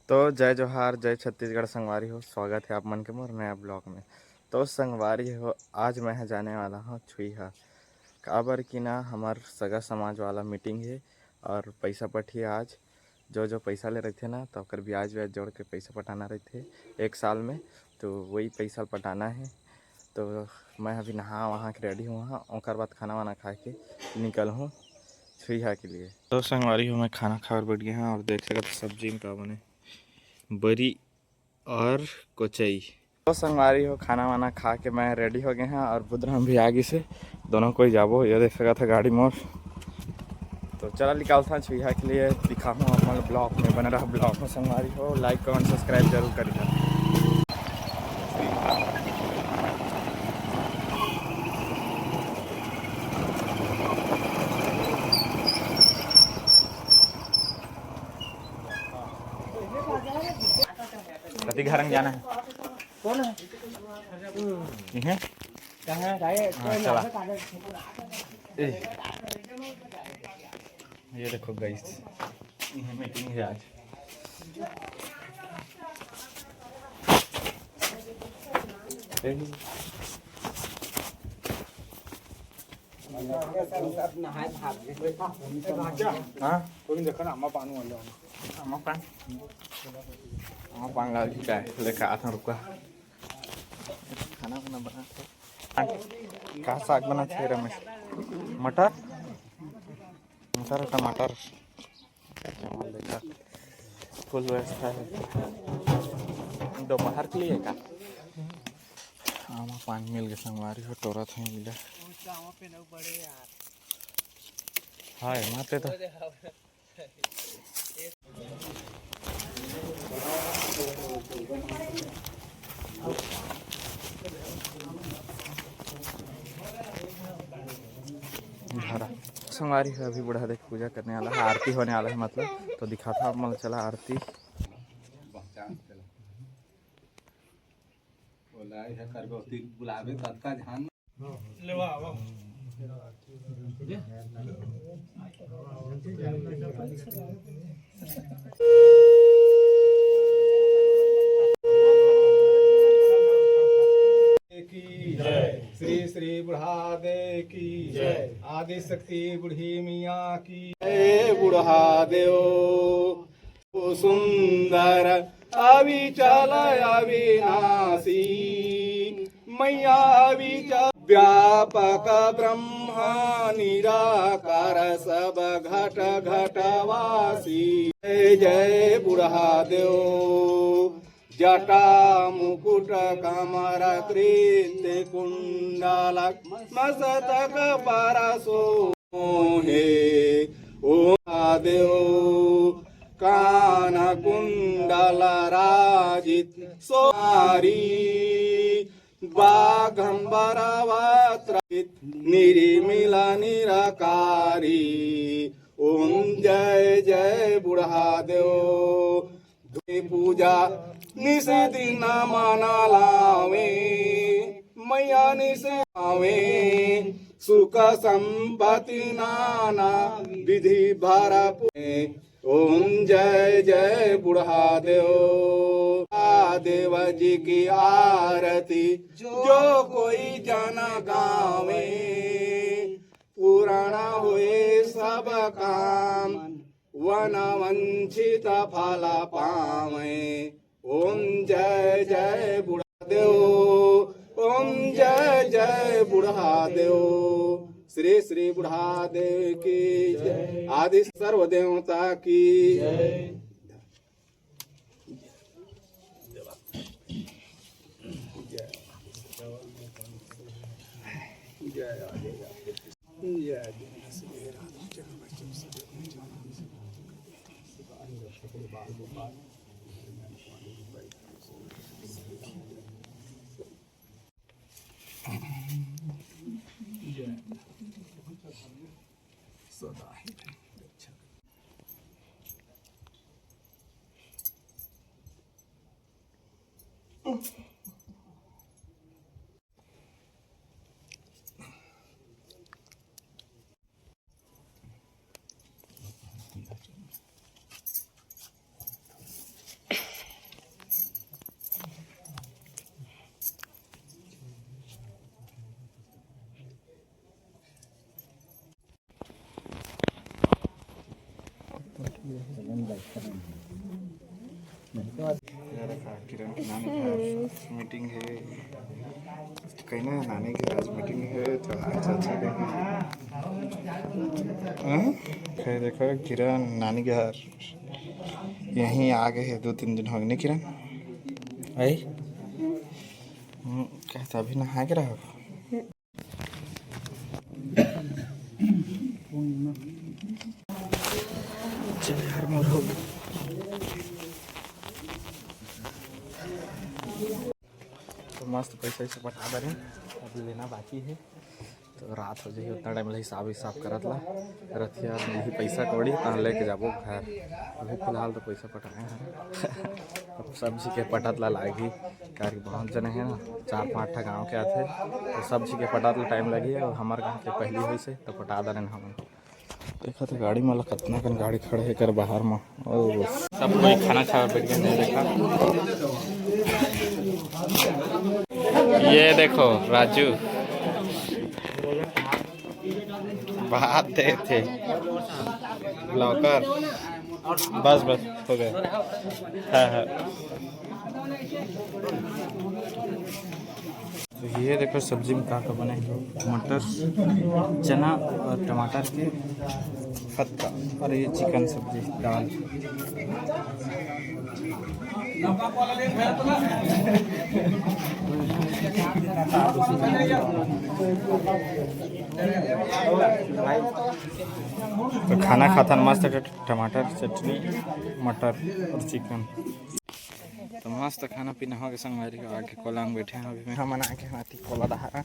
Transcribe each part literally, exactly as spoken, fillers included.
तो जय जोहार, जय छत्तीसगढ़ संगवारी हो, स्वागत है आप मन के मोर नया ब्लॉग में। तो संगवारी हो, आज मैं ह जाने वाला हूँ छुईहा, काबर कि ना हमर सगा समाज वाला मीटिंग है और पैसा पठिया आज। जो जो पैसा ले रहिथे ना, तो ओकर ब्याज व्याज जोड़ के पैसा पटाना रहिथे एक साल में, तो वही पैसा पटाना है। तो मैं अभी नहा वहा के रेडी हूँ, ओकर बाद खाना वाना खा के निकल हूँ छुईहा के लिए। तो संगवारी हो, मैं खाना खाए बर बैठ गया हूँ और देख सकत सब्जी में का बने, बरी और कोचई। तो संगवारी हो, खाना वाना खा के मैं रेडी हो गए हैं और बुधराम भी आ गई से, दोनों कोई जाबो। ये देख सकत है गाड़ी मोर। तो चला निकालता छुईहा के लिए, दिखाऊँ आप मन ब्लॉग में, बने रहा ब्लॉग में संगवारी हो। लाइक कमेंट सब्सक्राइब जरूर करिए। कति घर में जाना है? कौन है? इहे? कहाँ है? हाँ, चला। ए। ये देखो गाइस, ये मीटिंग है आज। ए। हाँ? कोई देखो ना, अम्मा पान वाले। अम्मा पान? अम्मा पान ला भी चाय लेके आता हूँ, रुका। खाना वाना बना। का साग बना थे रमेश? मटर? मटर, टमाटर। चावल देखा, फुल व्यवस्था है। दोपहर के लिए का? आमा पान मिल गए संगवारी हो, टोरत हैं मिला। हाँ, माते तो। संगवारी हो, अभी बूढ़ा देख पूजा करने वाला है, आरती होने वाला है, मतलब, तो दिखाता हूँ आप मन, चला आरती। बुलावे ततका ध्यान। की जय। श्री श्री बुढ़ादेव की जय। आदि शक्ति बुढ़ी मिया की जय। बुढ़ादेव सुंदर अविचल अविनाशी, मैया अविचल व्यापक ब्रह्मा निराकार सब घट घटवासी। जय जय बुढ़ादेव। जटा मुकुट कमर कृत कुंडल मस्तक पर सो हे। ओ देव कान कुंडल राजित सोनारी बाघंबर वस्त्र निर्मिल निराकारी। ओम जय जय बुढ़ादेव। धुई पूजा निस दिन मन लावे, मैया निस आवे, सुख संपत्ति नाना विधि भरपूर। ओम जय जय बुढ़ादेव। बुढ़ादेव जी की आरती जो कोई जन गावे, पूर्ण होए सब काम, वन वंचित फल पावे। ओम जय जय बुढ़ादेव, ओम जय जय बुढ़ादेव। श्री श्री बुढ़ादेव की जय। आदि सर्व देवता की जय। सदा ही रहे रक्षा। ये देखा, किरण के नानी के घर मीटिंग हे। कहना है नानी के आज मीटिंग हे, तो आज अच्छा दिन हे। हाँ? फिर देखो, किरण नानी के घर यहीं आ गए हे, दो तीन दिन हो गए, नहीं किरण? आई? हम्म, कहता अभी नहा के रहो। चल यार, मोर हो गया। तो मस्त पैसा वैसा पटा दे रहे, अभी लेना बाकी है। तो रात हो जाही, उतना टाइम ले हिसाब हिसाब करत ला। रथिया में ही पैसा कौड़ी, तहाँ लेके जाबो घर। अभी फिलहाल तो पैसा पटाए हैं। अब सब जी के पटत ला लागी, काहे कि बहुत जने हैं ना, चार पाँच ठा गाँव के आथे, तो सब जी के पटत ला टाइम लगी। और हमार गाँव के पहली होइस हे, तो पटा दे रहे हमन। देखा तो गाड़ी में कतना कन गाड़ी खड़े हे कर बाहर में। ओ, सब कोई खाना खाए बैठ गए हैं, देखा। ये देखो राजू, बात दे थे ब्लॉगर। बस बस हो गया। हाँ हाँ। तो ये देखो सब्जी में का का बने हे, मटर, चना और टमाटर के पत्ता, और ये चिकन सब्जी, दाल। तो खाना खाथन मस्त, टमाटर चटनी, मटर और चिकन। तो मस्त खाना पीना हो गया संगवारी हो, आके कोला में बैठे हैं अभी। मैं हमन आके हाथी कोला डहार।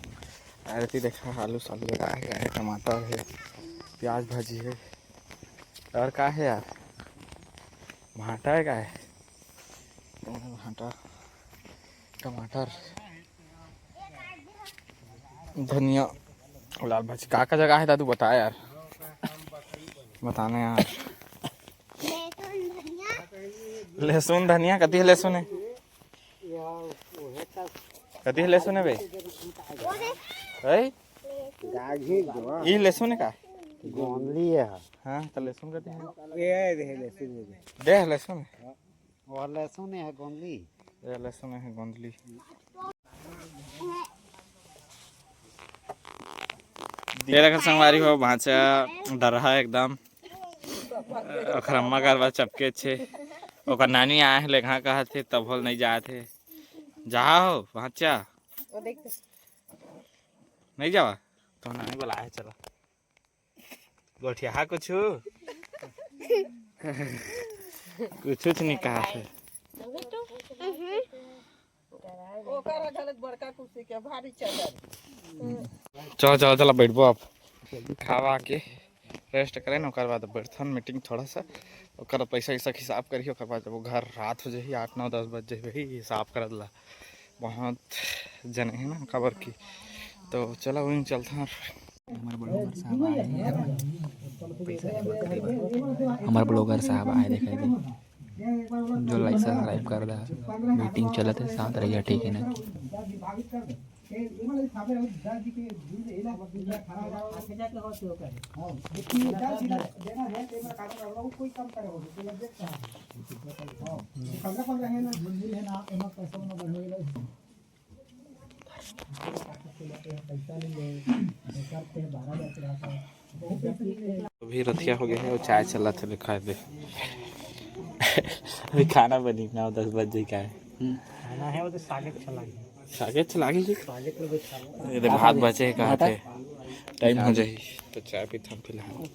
अरे ती देखा, आलू सालू लगा है, टमाटर है, प्याज भाजी है, और का है यार, भाटा है का है, भाटा, टमाटर, धनिया, लाल भाजी। का का जगह है दादू, बता यार, बताना यार। लहसुन धनिया, कति हे लहसुन हे? कति हे लहसुन हे बे? है? ई लहसुन हे का? गोंदली हे। हाँ, तो लहसुन कति हे? ये दे लहसुन दे। दे लहसुन हे। वो लहसुन हे गोंदली। ये लहसुन हे गोंदली। ये देखा संगवारी हो, भांचा डरहा एकदम। ओकर अम्मा घर बा चपके छे। ओकर नानी आए हे, लेखा कहत हे, तब होल नहीं जात हे। जहा हो, भांचा। वो देख। नहीं जावा? तो नानी बुलाए हे, चला। गोठिया कुछ? कुछ नहीं कहा हे। ओकर घलक बड़का कुर्सी के भारी चादर। चलो, चलो, चलो, बैठबो आप। खावा के रेस्ट करें, ओकर बाद बैठथन मीटिंग थोड़ा सा, ओकर पैसा वैसा के हिसाब करही, ओकर बाद जब वो घर रात हो जाही, आठ, नौ, दस बज जाही, वही हिसाब करत ला बहुत जने हे ना, काबर की। तो चला, वहीं चलथन। हमार ब्लॉगर साहब आए हैं, पैसा जमा करे बर। हमार ब्लॉगर साहब आए, दिखाई दे। जो लाइक सब्सक्राइब कर दा, मीटिंग चलत हे, साथ रहिया, ठीक है ना? अभी रतिया हो गया है और चाय चला थे, दिखा दे। अभी खाना बनी, नौ दस बज जाए का है। खाना है वो तो सागे चला गया। सागे चला गई जी। सागे तो बस खाना। ये दे भात बचे है, कहा थे टाइम हो जाए तो चाय पीथन फिलहाल।